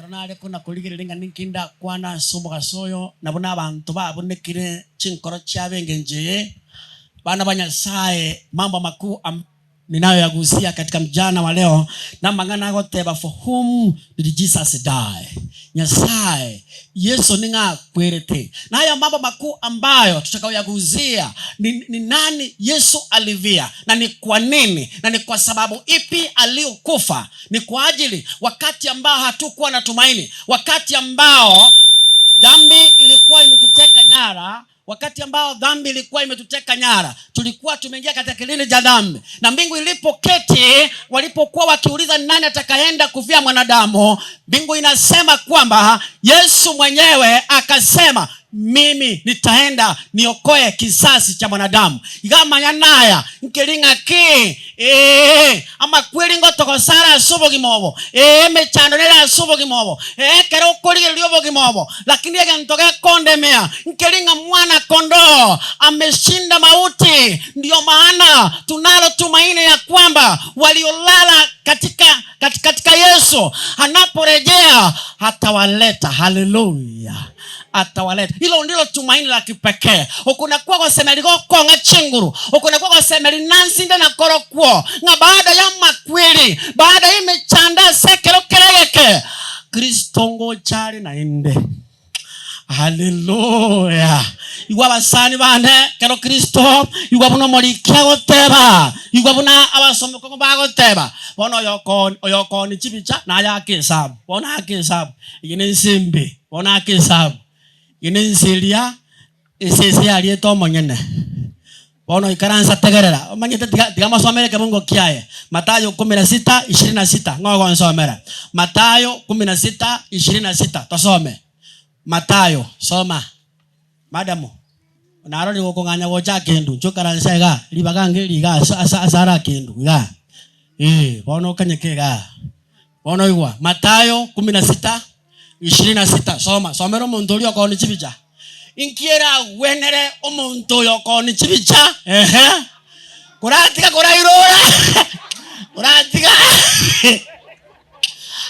Ekero nare kona-korigereria ng'a ninki ndakwane ase omogaso oyo, na buna abanto babunekire chinkoro chiabo engencho eye, bana ba Nyasae, mambo makuu ambayo ninayoyagusia katika mchana wa leo, namang'ana agoteba for whom did Jesus die? Nyasae, Yeso ning'o akwerete? Na ayo mambo makuu ambayo tutakayoyagusia ni, ni nani Yesu alivia na ni kwa nini na ni kwa sababu ipi aliyokufa ni kwa ajili wakati ambao hatukuwa na tumaini, wakati ambao dhambi ilikuwa imetuteka nyara, wakati ambao dhambi ilikuwa imetuteka nyara, tulikuwa tumeingia katika kilindi cha dhambi, na mbingu ilipoketi, walipokuwa wakiuliza nani atakaenda kufia mwanadamu, mbingu inasema kwamba Yesu mwenyewe akasema mimi nitaenda niokoe kisasi cha mwanadamu. Iga amang'ana aya nkeri ng'aki? Ee, amakweri ngotogosa are ase obogima obo, ee, emechando nere ase obogima obo, ee, ekero okorigereria obogima obo, lakini egento gekondemea nkeri ng'a mwana kondoo ameshinda mauti. Ndio maana tunalo tumaini ya kwamba waliolala katika katika Yesu anaporejea atawaleta. Haleluya! Atawaleta. Hilo ndilo tumaini la kipekee. Oko nakwo ogosemeria gokong'a chinguru, oko nakwo ogosemeria nansinde nakorokwo, ng'a baada y'amakweri, baada y'emechando ase ekero kere egeke, Kristo ngocha are naende. Haleluya! Igwa abasani bane, ekero Kristo, igwa buna omoriki agoteba, igwa buna abasomokong'u bagoteba, bono oyokoni oyokoni chibicha naye ake esabu, bono ake esabu, eye nense embe, bono ake esabu, eye nense eria esese yariete omonyene. Bono ikaransa tegerera, omanyete tiga tiga mosomere ekebungo kiaye, Mathayo kumi na sita ishirini na sita, ng'o ogonsomera? Mathayo kumi na sita ishirini na sita, tosome. Mathayo, soma. Madam, narorire gokong'anya gocha akendu, inche okaranse igaa, ribaga nge riga ase ase ase are akendu igaa, eh, bono okanyeke igaa. Bono igwa, Mathayo kumi na sita ishirini na sita, soma, somera omonto oria okooni chibicha. Inki eragwenere omonto oyo okooni chibicha? Ehe, koratiga korairora, koratiga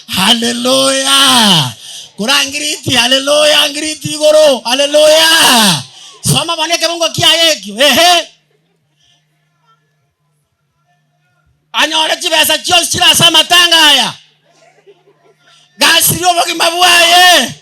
Haleluya! Korangiriti, haleluya, ngiriti igoro, haleluya! Soma bono ekebungo kiaye ekio, ehe. Anyore chibesa chionsi chire ase amatanga aya, gasirie obogima bwaye,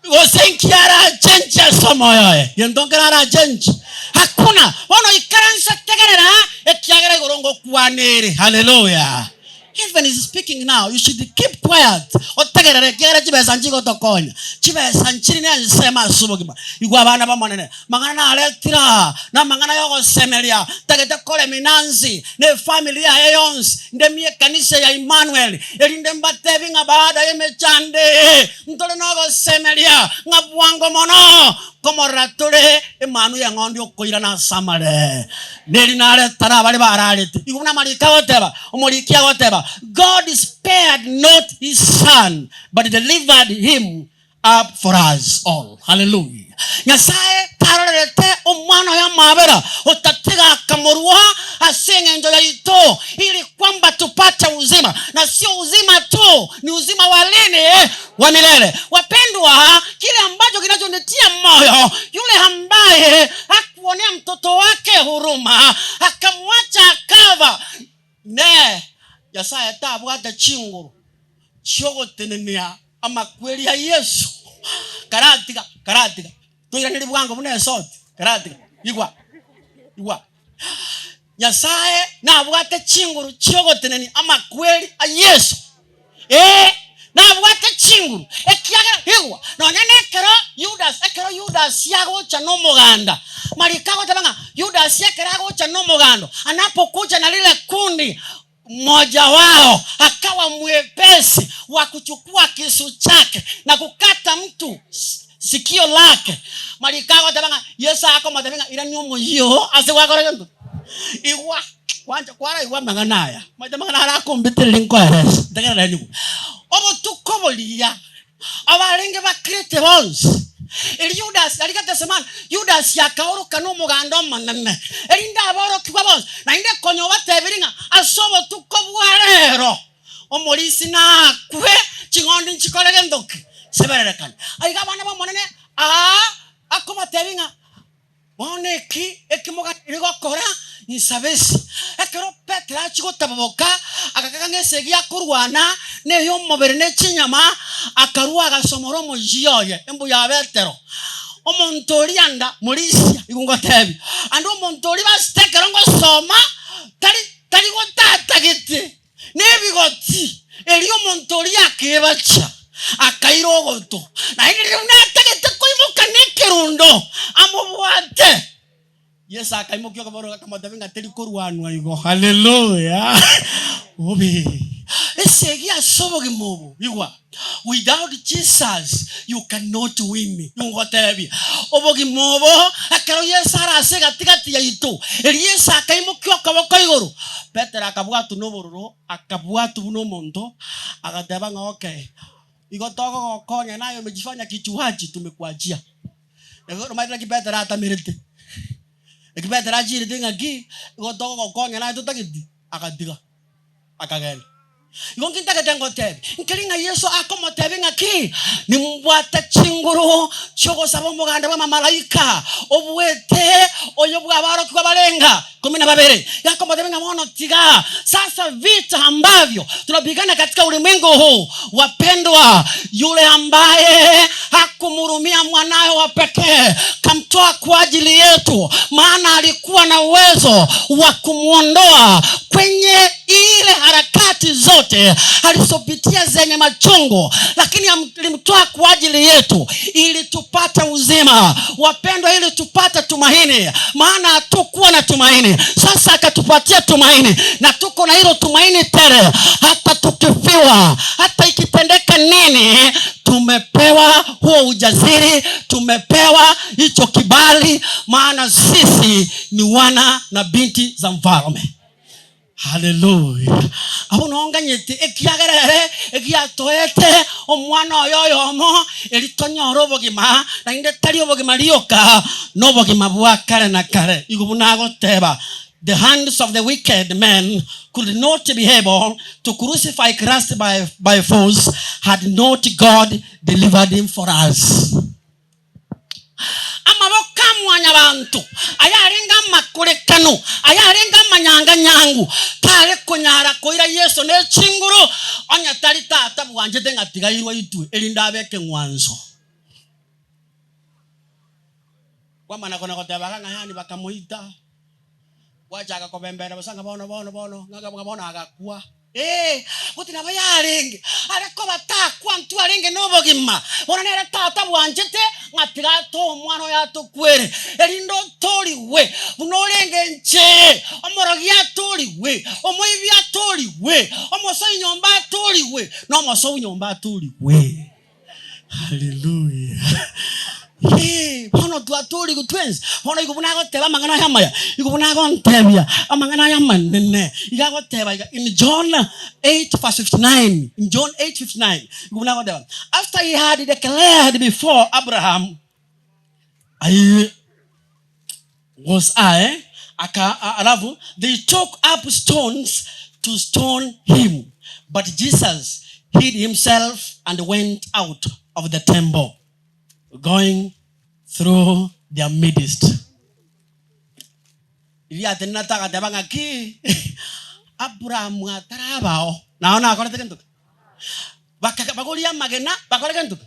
gose inki arachenche ase omoyo oye, gento nkere arachenche? Hakuna. Bono ikaransa tegerera, ekiagera igoro ngokwana ere. Haleluya! Heaven is speaking now, you should keep quiet, otegerere ekiagera chibesa nchigotokonya, chibesa nchiri nensemo ase obogima. Igwa abana b'Omonene, mang'ana naretire aa, namang'ana y'ogosemeria, ntagete koremia Nancy na efamiri yaye yonsi, ndemie ekanisa ya Emmanuel, erinde mbatebi ng'a baada y'emechando eye, ntore nogosemeria ng'a bwango mono Komorora tore emanwa y'eng'ondi okoirana ase amare, neri naretane abare bararete. Igo buna amariko agoteba, omoriki agoteba, God spared not his son, but delivered him up for us all. Haleluya! Nyasae tarorerete Omwana oye amabera, otatiga akamorua ase eng'encho yaito, ili kwamba tupate uzima, na sio uzima tu, ni uzima wa lini? Wa milele. Wapendwa, kile ambacho kinachonitia moyo, yule ambaye hakuonea mtoto wake huruma akamwacha akava, ne Nyasaye tabwate chinguru chiogotenenia amakweri a Yesu. Karatiga, karatiga, toiraneri bwango buna esoti, karatiga, igwa, igwa. Nyasae nabwate chinguru chiogotenenia amakweri a Yeso. Ee, nabwate chinguru, ekiagera igwa, nonya nekero Yudas, ekero Yudasi agocha nomoganda, mariko agoteba ng'a Yudasi ekero agocha nomogando, anapokuja na lile kundi, mmoja wao akawa mwepesi wa kuchukua kisu chake na kukata mtu sikio lake. Mariko agoteba ng'a Yeso akomotebia ng'a irania omoyio oo ase gwakora gento. Igwa, kwancha kwaraigwa amang'ana aya, omanyete amang'ana aya arakombitereri nkoerese, ntegerere nyigwe. Obotuko boria abarenge bakirete bonsi, erio Yudasi aria Getsemane, Yudasi akaoroka nomoganda omonene, erinde aborokigwa bonsi, naende konya obatebirie ng'a ase obotuko bwa rero omorisia nakwe, ching'ondi. gento ki? Sebererekane. Aiga abana b'Omonene aa akobatebia ng'a bono eki eki moganeire gokora insabe ase. Ekero Petero achia gotaboboka, agakaga ng'a esegi akorwana ney'omobere ne chinyama, akarua agasomora omoyio oye, embu ya Petero. Omonto oria anda morisia, igo ngotebia, ande omonto oria basete ekero ngosoma, tari tari gotatagete nebigoti, erio omonto oria akebacha, akaira ogoto, naende riria buna atagete koimoka nekerundo amobwate. Yeso akaimokia okoboko akamotebia ng'a teri korwanwa igo. Haleluya! Obe esegi ase obogima obo. Igwa, without Jesus you cannot win. Ningotebia, obogima obo ekero Yeso are ase egati-gati yaito, erio Yeso akaimokia okoboko igoro, Petero akabwatwa nobororo, akabwatwa buna omonto, agateba ng'a okay, igo togogokonya naye umejifanya kichwaji, tumekuachia. Omanyete naki Petero atamerete? Eki Petero achiirete ng'aki, igo togogokonya naye totageti, agatiga, akagenda. Igo nki ntagete ngotebie? Nkeri ng'a Yeso akomotebia ng'aki, nimbwate chinguru chi'ogosaba omoganda bw'amamalaika obuete oyo bw'abarokigwa barenga ikomi na babere. Gakomotebia ng'a bono tiga sasa vita ambavyo tunapigana katika ulimwengu huu, wapendwa, yule ambaye hakumhurumia mwanawe wa pekee kamtoa kwa ajili yetu, maana alikuwa na uwezo wa kumwondoa kwenye ile harakati zote alizopitia zenye machungu, lakini alimtoa kwa ajili yetu ili tupate uzima. Wapendwa, ili tupate tumaini, maana hatukuwa na tumaini. Sasa akatupatia tumaini, na tuko na hilo tumaini tele, hata tukifiwa, hata ikitendeka nini, tumepewa huo ujasiri, tumepewa hicho kibali, maana sisi ni wana na binti za mfalme. Haleluya! Abwo nonganyete, ekiagera ere egiatoete omwana oye oyomo, erio tonyore obogima, naende tari obogima rioka, nobogima bwa kare na kare. Igo buna agoteba, The hands of the wicked men could not be able to crucify Christ by, by force had not God delivered him for us. Amaboko a mwanyabanto ayarenge amakorekano, ayarenge amanyanganyangu, tare konyara koira Yeso ne chinguru, onye tari Tata bwanchete ng'a tiga airwe aitwe, erinde abe ekeng'wanso. Kwamana kona goteba iga ng'a yaani bakamoita. Gwachaka kobemberera bosa ng'a bono, bono, bono, ng'a ng'a bono agakwa. Ee, goti nabo yarenge, are koba takwa ntwe arenge nobogima. Bono nere Tata bwanchete ng'a tiga atoe omwana oye atokwere, erinde otoorigwe buna orenge inche. Omorogi atoorigwe, omoibi atoorigwe, omosoi nyomba atoorigwe, na omosou nyomba atoorigwe. Haleluya! Hee, bono twatoorigwe twensi. Bono igo buna agoteba amang'ana aya amaya, igo buna agontebia amang'ana aya amanene, iga agoteba iga in John 8 verse 59, in John 8:59, igo buna agoteba, after he had declared before Abraham, I was I, aka, alafu they took up stones to stone him, but Jesus hid himself and went out of the temple, going through their midst. Riria atenenete agateba ng'aki Abrahamu atarabao, nao nakorete gento ki? Baka bagoria amagena bakore gento ki?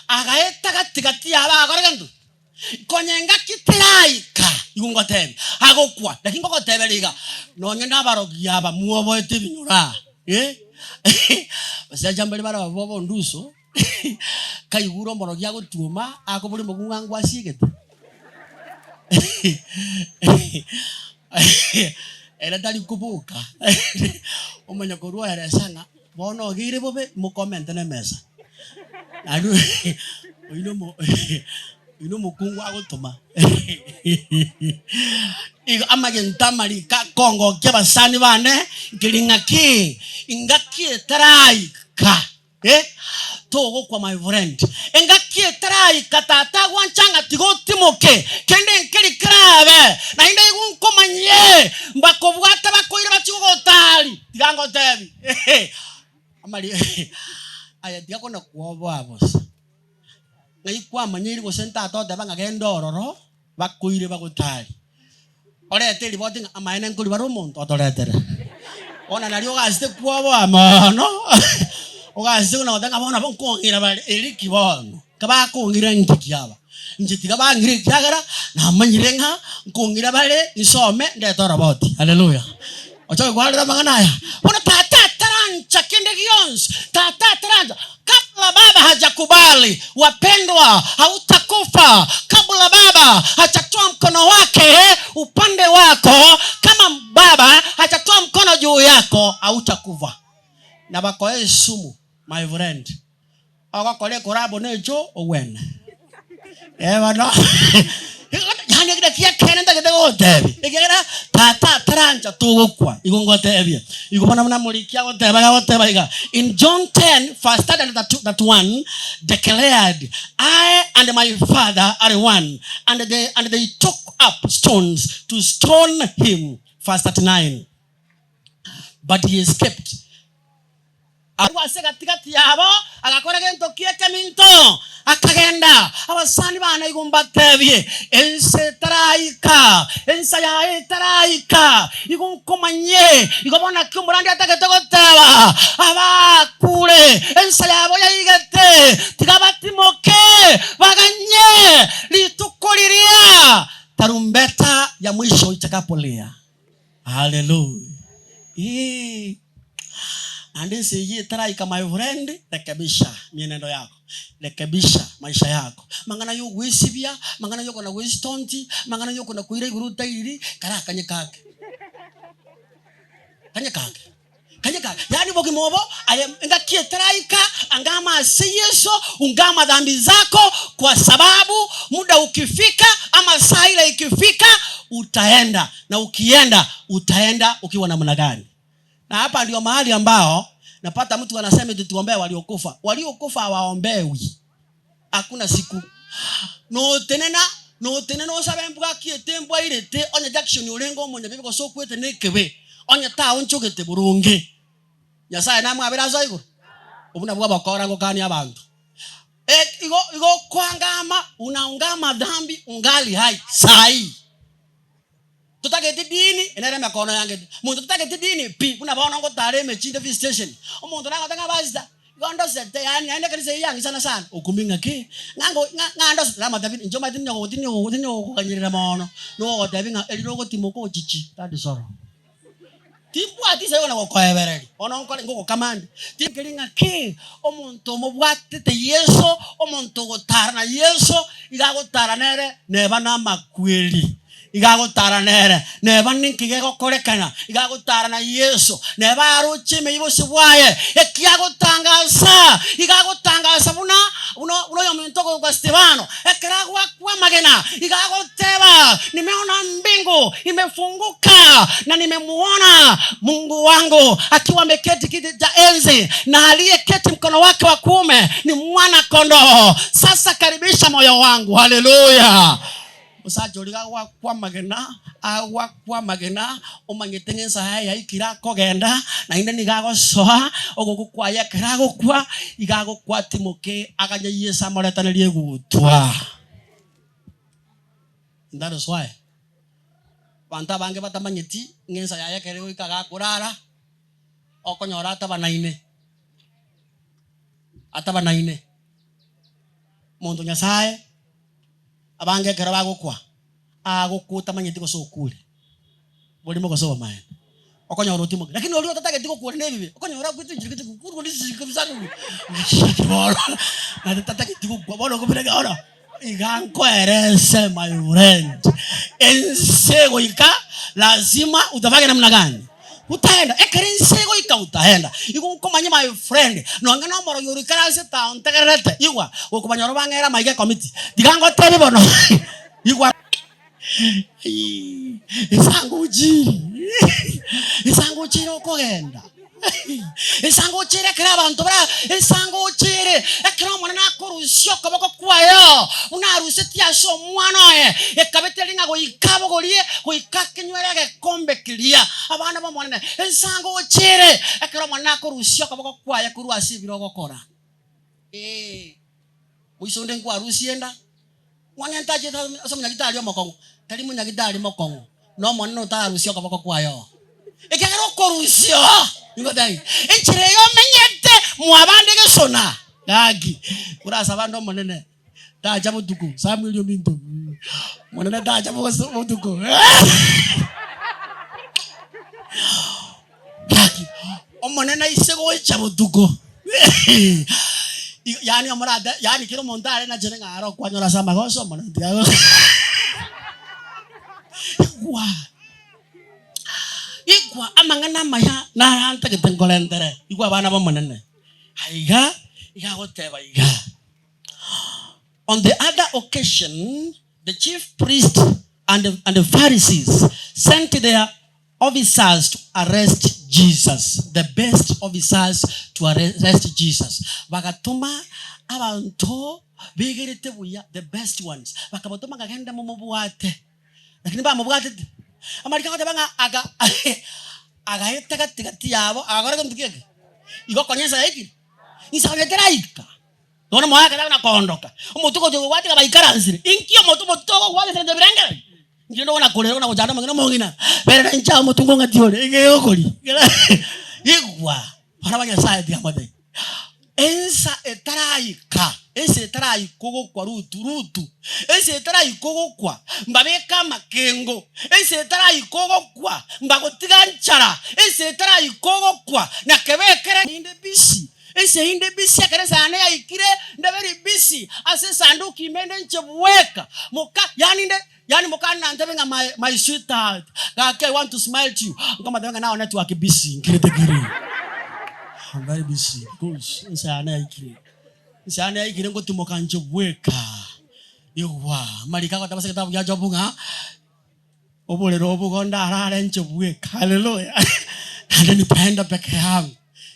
Agaeta gati gati yabo agakora gento ki? Konya engaki teraika, igo ngotebia, agokwa. Naki ngogoteberia iga, nonye nabarogi aba mwoboete ebinyoro aa, eh, abasacha mbare bare abwo obonduso, kaigure omorogi agotuoma, akoboria omokungu ng'a ngwasiegete? Ere tari koboka, omanya korwa oeresa ng'a bono ogeire bobe, mokomente na emesa. Naende oyio nomo oyio nomokungu agotoma Igo amagento amariko akongokia abasani bane, nkeri ng'aki, engaki etaraika eh, togokwa my friend, engaki etaraika tata agwancha ng'a tiga otimoke, kende nkeri kerabe, naende igo nkomanyie, mbakobwate bakoire bachie gogotari, tiga ngotebi amari. Aye tiga kona kwoboa bosa. Ng'ai kwamanyeire gose ntata oteba ng'a genda ororo, bakoire bagotari. Orete eriboti ng'a amaene nkori bare omonto otoretere. Bono nario ogasete kwoboa mono, ogasete buna goteba ng'a bono nabo nkong'ira bare, eri ki bono? Kabakong'ira inki kiaba? Inche tiga bang'ire ekiagera namanyire ng'a nkong'ira bare nsome ndete oroboti. Haleluya! Ochoke kwarora amang'ana aya. Bono tata atarancha kende gionsi, tata atarancha, kabla baba hajakubali, wapendwa, hautakufa kabla baba hajatoa mkono wake upande wako, kama baba hajatoa mkono juu yako, hautakufa. Na bakoe esumu my friend. Ogokora ekorabo necho ogwene. Eh bono yaani ekero kia ekeene ntagete gogotebia, ekiagera tata atarancha togokwa, igo ngotebia. Igo bono buna moriki agoteba iga agoteba iga, in John 10 verse 30 and 31 declared, I and my father are one, and they, and they took up stones to stone him, verse 39 but he escaped. Agwo ase egati-gati yabo agakora gento ki'ekeminto, akagenda. Abasani baane igo mbatebie, Ense etaraika, ensa yaye etaraika, igo nkomanyie. Igo bono naki omorandi atagete goteba, Abakure, ensa yabo yaigete, tiga batimoke, baganye rituko riria tarumbeta ya mwisho itakapolia. Haleluya! Ee. Naende ense eyio etaraika my friend, rekebisha mienendo yako, rekebisha maisha yako. Amang'ana ya ogwesibia, amang'ana ya okona gwesitonti, amang'ana ya okona koira igoro otairi, kare akanye kake. Kanye kake. Kanye kake. Yaani obogima obo, aye engaki etaraika, angama ase Yeso, ungama dhambi zako, kwa sababu muda ukifika ama saa ile ikifika, utaenda. Na ukienda, utaenda ukiwa namna gani? Na hapa ndio mahali ambao napata mtu anasema eti tuombee waliokufa. Waliokufa hawaombewi. Hakuna siku. Notenena, notenena osabe embwa akiete embwa airete onye Jackson orenge omonyabibe gose okwete na ekebe, onye taonchogete boronge. Nyasaye namwabere ase igoro? Obwo nabwo obokora ngokania abanto. E, igo igo okoangama, unaungama dhambi ungali hai sai. Totageti dini, eye nere emekono yangete. Monto totageti dini pi, buna bono ngotara emechie inde visitation, omonto nagote ng'a pastor, igo ndosete yaani naende ekanisa eyio yangisana sana, okumia ng'aki? Ng'a ngo ng'a ng'a ndosete, namotebi inche omanyete tinyogo tinyogo tinyogokoganyerera mono, nogotebia ng'a erire ogotimoka ochichi, that is all. Timbwati inse yona gokoebereria, bono nkore ngogokamande. Tinkeri ng'aki omonto omobwatete Yeso, omonto ogotara na Yeso, iga agotara nere neba namakweri, iga agotara nere neba ninki gegokorekana, iga agotara na Yeso, neba aroche ime y'obosio bwaye, ekiagotangasa, iga agotangasa buna buna buna oyominto okorokwa Stefano, ekero agoakwa amagena, iga agoteba, Nimeona mbingu imefunguka na nimemuona Mungu wangu akiwa ameketi kiti cha enzi, na aliyeketi mkono wake wa kuume ni mwana kondoo. Sasa karibisha moyo wangu. Haleluya! Omosacha oria agwakwa amagena, agwakwa amagena, omanyete ng'a ensa yaye yaikire akogenda, naende nigo agosoa ogokwa kwaye ekero agokwa, iga agokwa atimoke aganye Yeso amoretanerie egutwa. And that is why abanto abange batamanyeti ng'a ensa yaye ekero egoika gakorara, okonyora atabanaine, atabanaine. Omonto Nyasaye, abange ekero bagokwa, agokwa otamanyeti gose okure, borimo gose obomaene, okonyora otimoke. Lakini oria otatageti gokwa ore na ebibe, okonyora akwete enchera gete bono naende tatageti gokwa bono okobera ng'a bono iga nkoerese my friend, ense egoika lazima utafanya namna gani? Utaenda. Ekero ense egoika utaenda. Igo nkomanye my friend, nonye na omorogi oria oikaransete aa ontegererete, igwa, gokobanyora obang'ere amaiga ekomiti, tiga ngotebie bono, igwa esango ochire, esango ochire okogenda, esango ochire ekero abanto bara, esango ochire ekero Omonene akorusia okoboko kwaye oo, buna arusetie ase omwana oye, ekabe teri ng'a goika abogorie, goika akenywere egekombe keria. Abana b'Omonene, ensango ochire ekero Omonene akorusia okoboko kwaye korwa ase ebire ogokora. Ee, moiso onde nkwarusie enda, mwang'ente achete ase omonyagitari omokong'u, tari monyagitari mokong'u, na Omonene otararusia okoboko kwaye oo. Ekiagera okorusia oo, nigo tari enchera eye omenyete mwabande gesona. Gaki, korase abande Omonene, tacha botuko, Samueli ominto, Omonene tacha botuko. Gaki, Omonene aise gocha botuko, yaani omorate, yaani kera omonto are nachene ng'a aro okwanyora ase amagoso, Omonene tiga ago Igwa, igwa amang'ana amaya narantagete nkorentere, igwa abana b'Omonene. Aiga, iga agoteba iga, On the other occasion, the chief priest and and the Pharisees sent their Officers to arrest Jesus, the best officers to arrest Jesus. Bagatoma abanto begerete buya, the best ones, bakabatoma ng'a genda momobwate. Lakini bamobwatete, amariko agoteba ng'a aga agaeta gati gati yabo, agakora gento ki eke? Igo konya ensa yaikire, insa konya teraika. Bono moakera na koondoka, omotwe gochia kobwatiga baikaransire. Inki omotwe omotwe ogokwana ase engencho ebirengererio? Inche nigo nakorera na gochanda amang'ina omong'ina, berera inche aa omotwe ngong'atie ore, ege egokori. Igwa, bana ba Nyasaye tiga motebie, ensa etaraika, ensa etaraika ogokwa rutu rutu, ensa etaraika ogokwa mbabeke amakengo, ensa etaraika ogokwa mbagotiga nchara, ensa etaraika ogokwa nakebekere inde busy. Ense inde busy ekero ensa yane yaikire, nde very busy ase esanduki ime inde inche bweka. Moka, yaani inde, yaani mokane nantebie ng'a my, my sweetheart, gaki I want to smile to you, nkomotebia ng'a now network busy, nkirete kiri. I'm very busy because ensa yane yaikire. Ensa yane yaikire ngotimoka inche bweka. Igwa, amariko agoteba ase egetabu gia Jobu ng'a. Oborere obo igo ndarare inche bweka, haleluya, naende nitaenda peke yangu.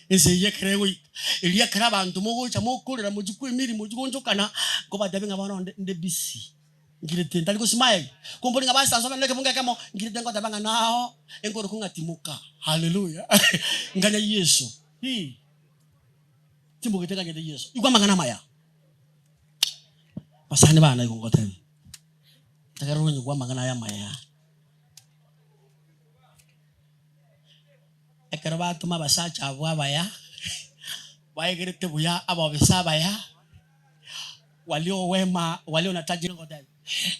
Ense eyio ekero egoika, erio ekero abanto mogocha mokorera mochie kwemiria mochie gonchokana, nkobatebia ng'a bono nde nde busy, nkirete ntari gosmile, kombori ng'a pastor nsome nekebungo ekemo, nkirete ngoteba ng'a nao enkorokwa ng'a timoka, haleluya, nganya Yeso, hii, timogete nganyete Yeso. Igwa amang'ana amaya, basani bane igo ngotebia. Tegerera onyigwe amang'ana aya amaya. Ekero batoma abasacha abwo abaya, baegerete buya abobisa abaya, walio wema walio na tajiri goteba.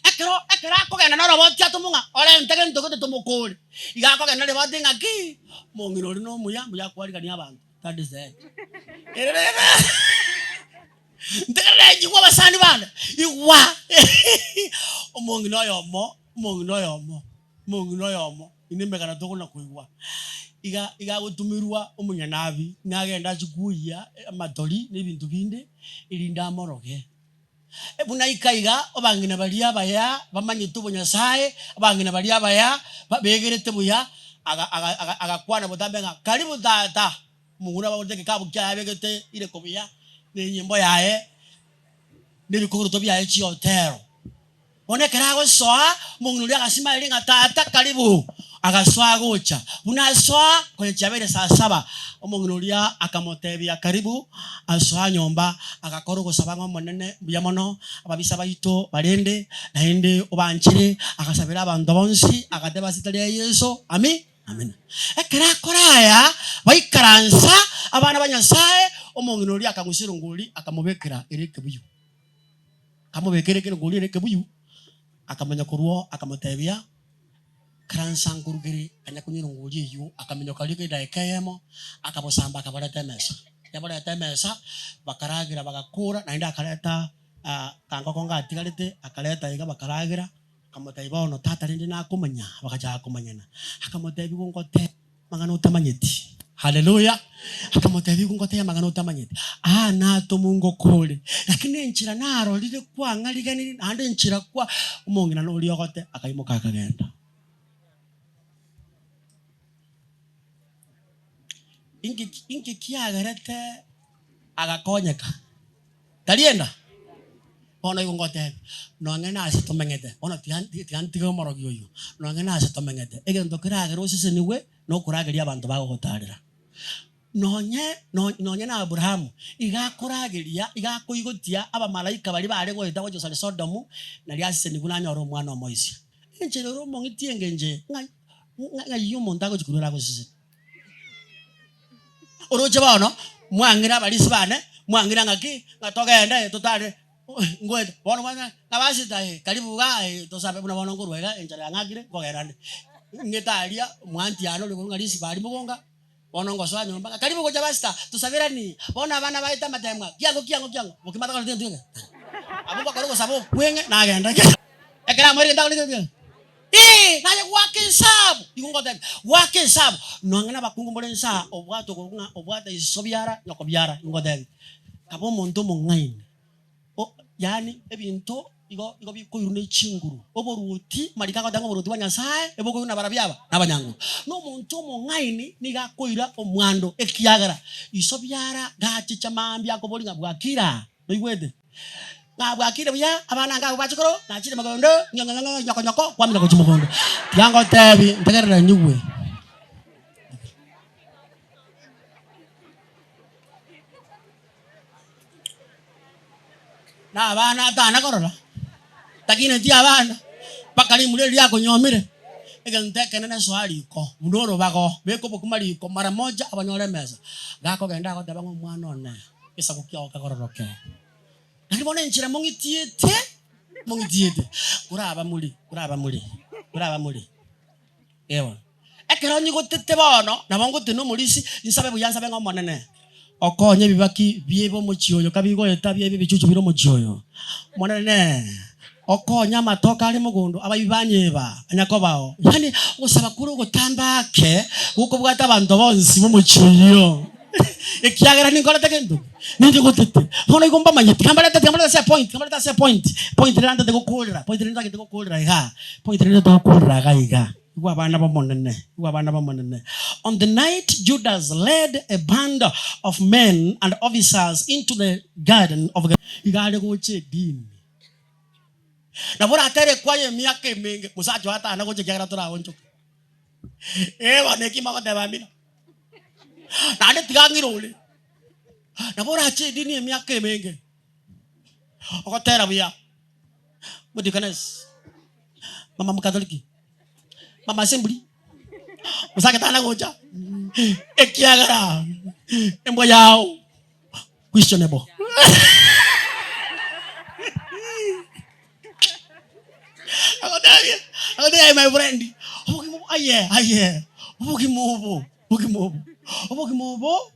Ekero ekero akogenda noroboti atomwe ng'a orente gento gete tomokore, iga akogenda riboti ng'a ki, omong'ina oria nomuya, mbuya akwarigania abanto, that is the end. Ntegerere nyigwe abasani bane, igwa! Omong'ina oyomo, omong'ina oyomo, omong'ina oyomo, inde emegano tokona koigwa, iga iga agotumerwa omonyanabi, nagende achie kwoyia amatori na ebinto binde, erinde amoroge. Buna ika iga, abang'ina baria abaya bamanyete obonyasae, abang'ina baria abaya ba begerete buya, aga aga aga agakwana botambe ng'a karibu tata. Omong'ina abagorete egekabu kiaye abegete ireko buya, na enyimbo yaye, na ebikoroto biaye chiotero. Bono ekero agosoa, omong'ina oria agasimaeria ng'a tata karibu, agasoa gocha. Buna asoa, konya chiabeire saa saba, omong'ina oria akamotebia karibu, asoa nyomba, agakora ogosaba ng'a Omonene mbuya mono, ababisa baito barende, naende obanchere, agasabera abanto bonsi, agateba ase erieta ria Yeso, Ami. Amina. Ekero akora aya, baikaransa abana ba Nyasae, omong'ina oria akang'usa erongori akamobekera ere ekebuyu. Akamobekera ekerongori ere ekebuyu, akamanya korwa oo akamotebia, Karansa nkorugere, kanya konywa erongori eyio, akaminyoka rika edaika eyemo, akabosamba akaboreta emesa. Yaboreta emesa, bakaragera bagakora, naende akareta kangoko ngatigarete, akareta iga bakaragera. Akamotebia, Bono tata rende nakomanya. Bagachaka komanyana. Akamotebia, Igo ngotebia amang'ana otamanyeti. Haleluya! Akamotebia, Igo ngotebia amang'ana otamanyeti. Aa natomwa ngokore, lakini enchera narorire kwang'ariganirie, naende enchera kwa omong'ina noria ogote, akaimoka akagenda. Inki inki kiagerete agakonyeka? Tari enda? Bono igo ngotebia, nonye nase tomeng'ete, bono tiga tiga ntige omorogi oyio, nonye nase tomeng'ete, egento keragere osesenigwe, nokorageria abanto bagogotarera. Nonye nonye na Abrahamu iga akorageria, iga akoigotia abamalaika baria bare goeta gochia gosaria Sodomu, nario asesenigwe nanyore omwana omoisia. Enchera ere omong'iti engencho eye, ng'ai ng'ai omonto agochia korwa ere agosesenia? Oroche bono, mwang'ire abarisia bane, mwang'ire ng'aki, ng'a togende totare ngoeta, bono mwana ng'a basita eh, karibu igaa eh, tosabe buna bono nkorwa iga enchera yang'akire, nkogenda nde. Ng'ete aria, mwanti yane oria okorwa ng'a risiba aria mogonga. Bono ngosoa nyomba, ng'a karibu gocha pastor, tosaberani, bono abana baete amatemwa, kiang'o kiang'o kiang'o, bokima takoreti gento geke. Abwo mbakore ogosaba okweng'e, nagenda ki. Ekero amoire gento akoreti gento geke. Ee, naye goaka esabu, igo ngotebia, goaka esabu, nonye na abakungu more nsaa, obwate okorokwa ng'a obwate iso biara, nyoko biara, igo ngotebia, kaba omonto omong'aini. O, yaani ebinto igo igo bikoirwa ne chinguru. Oboruoti, amariko agoteba ng'a oboruoti bwa Nyasae ebokoirwa nabarabwo aba? Nabanyanguru. Na omonto omong'aini nigo akoira omwando, ekiagera iso biara gachicha mambia akoboria ng'a bwakire aa? Noigwete? Ng'a bwakire buya, abana ange abwo bachia korwa, nachire mogondo, ng'o ng'o ng'o nyoko nyoko, kwamanya gochia mogondo. Tiga ngotebi, ntegerere nyigwe. Na abana atana korora, takineti abana, mpaka rimura erio riakonyomire, egento ekenene soa riko, buna orobago, beka obokima riko mara moja abanyore emesa. Gakogenda agoteba ng'a omwana one, egesaku kiao kegororoke. Lakini bono enchera mong'itiete, mong'itiete, koraba more, koraba more, koraba more. Eeh. Ekero nyigotete bono, nabo ngotena omorisia, nsabe buya nsabe ng'a Omonene, okonye ebibaki biebe omochie oyo kabigoeta biebe ebichuchu bire omochie oyo. Omonene, okonye amatoke are mogondo, abaibi banyeba, anyakobao. Yaani ogosaba kore ogotambe ake, gokobwata abanto bonsi b'omochie oyio. Ekiagera ninkorete gento ki? Ninchigotete. Bono igo mbamanyeti, tiga mbarete, tiga mbarete ase epoint, tiga mbarete ase epoint, point riria ntagete gokorera, point riria ntagete gokorera igaa, point riria ntagete gokorera iga iga. Igwa abana b'Omonene, igwa abana b'Omonene. On the night Judas led a band of men and officers into the garden of Iga are gocha edini. Nabo oratere kwaye emiaka emenge, mosacha oye atana gocha ekiagera toraonchoke. Ee bono eki mogoteba amina. Naende tiga ng'ire ore. Nabo orache edini emiaka emenge, ogotera buya, Modikonesi. Mama Mokatoliki, mama Assembly, mosake tana gocha ekiagera embwa yao questionable. Agotebia, agotebia my friend, obogima obo aye aye, obogima obo, obogima obo, obogima obo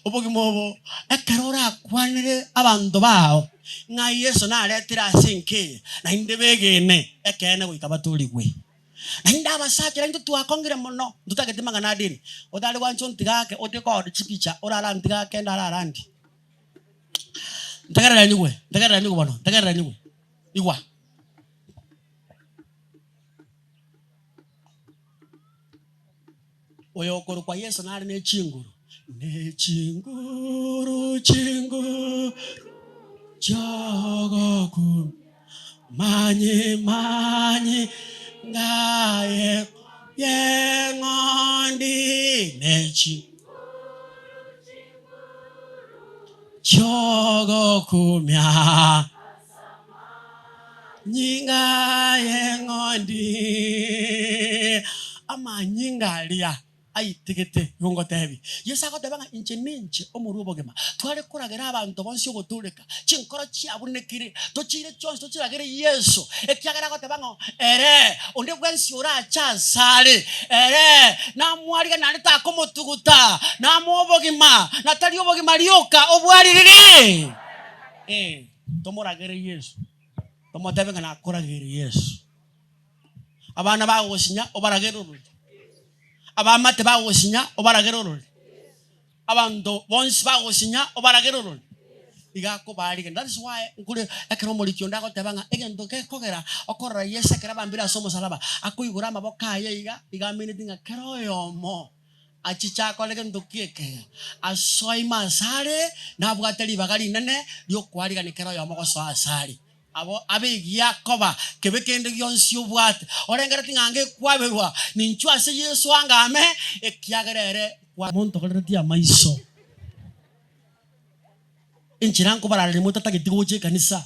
obogima obo ekero orakwanere abanto bao. Ng'a Yeso naretire ase enka eye, naende begene ekeene goika batorigwe. Naende abasacha naintwe twakong'ire mono, ntotageti mang'ana a dini. Otare gwancha ontige ake, otige koorora chipicha, orara ntige ake ndarara ndi. Ntegerere nyigwe, ntegerere nyigwe bono, ntegerere nyigwe, igwa. Oyo okorokwa Yeso nare ne chinguru, ne chinguru, chinguru chi'ogokumia, manyi, manyi ngaye y'eng'ondi, ne chinguru chi'ogokumia. Nyinga y'eng'ondi, amanyinga aria aitigete, igo ngotebie. Yeso agoteba ng'a inche ninche omorua obogima. Tware koragera abanto bonsi ogotooreka, chinkoro chiabunekire, tochiire chionsi tochiragere Yeso, ekiagera agoteba ng'a ere onde bwensi orache asare, ere namwariganie naende takomotuguta, namoe obogima, na tari obogima rioka, obwaririri. Ee. Tomoragere Yeso, tomotebe ng'a nakorageire Yeso. Abana bagogosinya obaragere orori, abaamate bagogosinya obaragere orori, abanto bonsi bagogosinya obaragere orori. Iga akobaarigania. That is why nkore ekero omoriki onde agoteba ng'a egento gekogera okorora Yeso ekero abambire ase omosalaba, akoigora amaboko aye iga, iga amineti ng'a kera oyomo. Achiche akore gento ki eke? Asoe ime asare, nabwate ribaga rinene ri'okoarigania kera oyomo gosoa asare. Abo abe egiya koba kebe kende gionsi obwate, orengereti ng'a ngekwaberwa, ninchwe ase Yeso angame, ekiagera ere kwa. Montogoreretie amaiso. Enchera nkobarareria motatageti gocha ekanisa,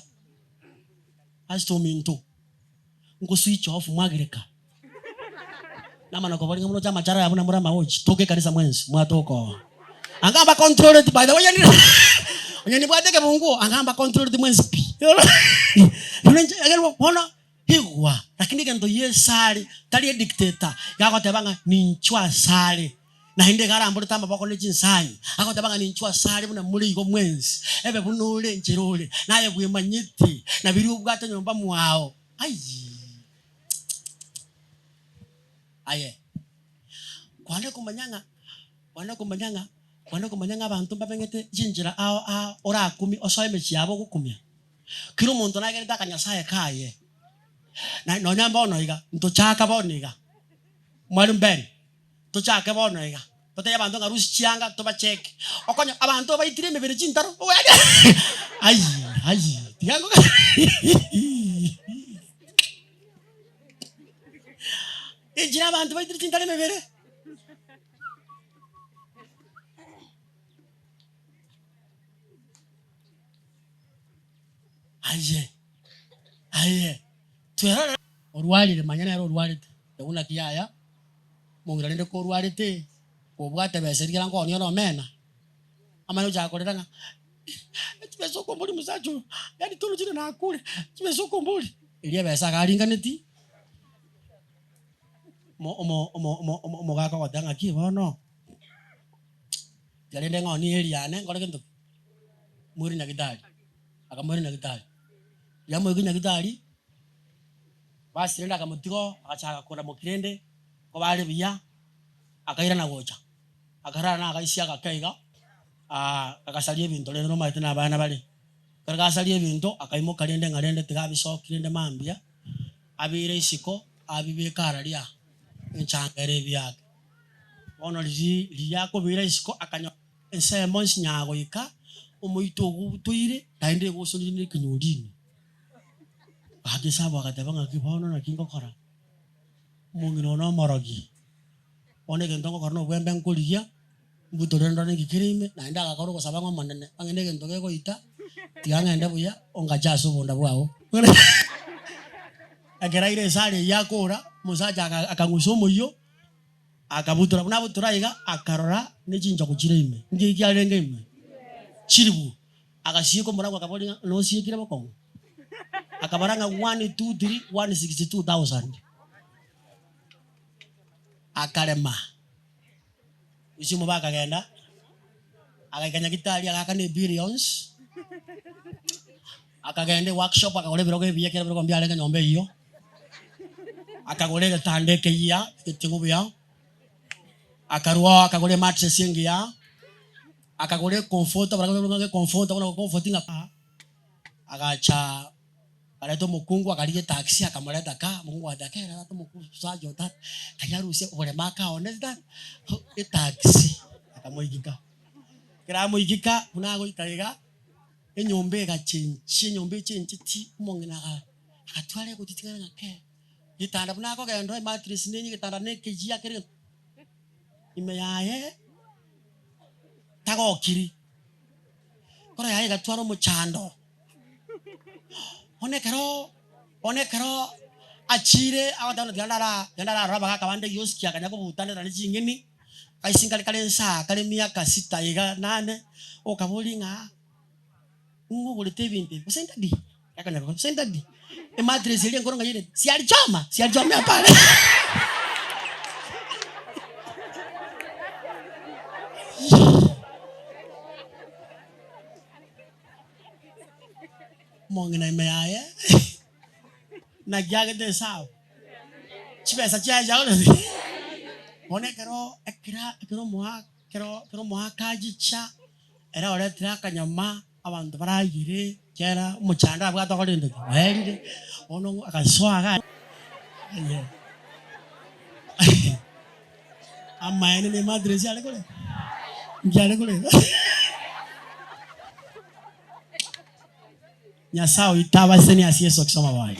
ase ominto, nko switch off mwagireka. Namana koboria ng'a moroche amachara aya buna more amaochi, toka ekanisa mwensi, mwatoka oo. Anga mbacontroleti by the way onye onye nibwate ekebunguo, anga mbacontroleti mwensi pi. Bono inche ekero bono igwa, lakini egento Yeso are, tari edictator, iga agoteba ng'a ninchwe asare, naende iga aramborete amaboko ne chinsanyi, agoteba ng'a ninchwe asare buna more igo mwensi, ebe buna ore enchera ore, naye bwemanyete, na biria obwate nyomba mwao, aiyii. Aye, kwane komanya ng'a, kwane komanya ng'a, kwane komanya ng'a abanto mbabeng'ete chinchera ao ao orakumie osoe emechie yabo ogokumia. Kera omonto naegenete akanyasaye kaye, na nonya mbono iga, ntochaka bono iga, mwalimu Ben, tochake bono iga, totebie abanto ng'a rusia chianga tobacheke, okonya abanto baitire emebere chintaro, aiyii aiyii tiga ngoka Enchera abanto baitire chintaro emebere. Aye, aye, twerorere. Orwarire, manya nere orwarete, ebu naki yaya, omong'ina rende korwarete, kobwate besa eria kera nkoonia ore omena, amanye gochaka korera ng'a chibesa okombori mosacha oyo, yaani torochire nakure, chibesa okombori. Eria ebesa iga aringaneti, omo omo omo omo omo omogaka ogoteba ng'aki bono, tiga rende ng'onie eeri yane nkore gento ki? Moire nyagitari, akamoira nyagitari, riria amoigwe nyagitari, basi rende akamotiga oo, agachaka koramokia rende, nkoba are buya, akairana gocha, akarara na agaisia agake iga, agasaria ebinto rende nomanyete na abana bare. Ekero gasaria ebinto, akaimoka rende ng'a rende tiga abisokie rende mambia, abiire isiko, abibeke araria enchanga ere ebiake. Bono riria riria akobiira isiko akanyora ensemo nsinyaga goika, omoito ogo obutoire, naende egosonire na ekenyori ime. Gaki Esau agateba ng'aki bono naki ngokora? Omong'ina one omorogi, bono egento ngokora nobwembe nkorigia. Mbutore ndore ninki kere ime, naende agakora ogosaba ng'a Omonene, onye negento gegoita, tiga ng'ende buya, ongache ase obonda bwao. Ekero aire esara eyio akora, omosacha aka- akang'usa omoyio, akabutora buna abutora iga, akarora ne chinchogu chire ime. Nki kiarenge ime? Chiribu. Agasieka omorango akaboria ng'a nosiekire bokong'u? Akabara ng'a one, two, three, one sixty two thousand. Akarema. Ase omobe akagenda, agaika nyagitari agaakana ebillions, akagenda eworkshop akagora ebirogo ebiya kera ebirogo mbiarenge nyomba eyio, akagora egetanda ekeyia egeting'u buya, akarwa oo akagora emattress engiya, akagora ecomforter barabwo barabwo ecomforter bono gocomfort ng'a agacha. Akareta omokungu, akarigia etaxi, akamoreta ka, omokungu agateba kera tata omosacha oyo tata, karia arusie oboremo akaonete tata, etaxi akamoigika. Ekero amoigika, buna agoika iga, enyomba egachenchia, enyomba echenchetie, omong'ina aga agatwara egotiting'ana ng'a kee, getanda buna akogenda emattress nenye egetanda na ekeyia kere ime yaye, tagokiri, ekero yaye egatwara omochando. Bono ekero bono ekero achiire agoteba ng'a tiga ndara tiga ndararore abagaka bande giosi akanya kobutanera ne ching'eni, aise nkare kare nsaa kare emiaka sita iga nane, okaboria ng'a ng'o ogorete ebinto ebi, gose ndadi? Akanya koboria gose ndadi? Emattress eria enkoro ng'a yairete, sialichoma sialichomea pale. Omong'ina ime yaye naki agete Esau chibesa chiaye chiakorete ki? Bono ekero ekera ekero omoa ekero ekero omoaka achicha, ere oretire akanyama abanto baragere ekiagera omochando abwate okorente ki? Oerire, bono agasoa iga aye Amaene ne emattress are korera? Inki are korera? Nyasae oito abasesenie ase Yeso Kristo Omoboria.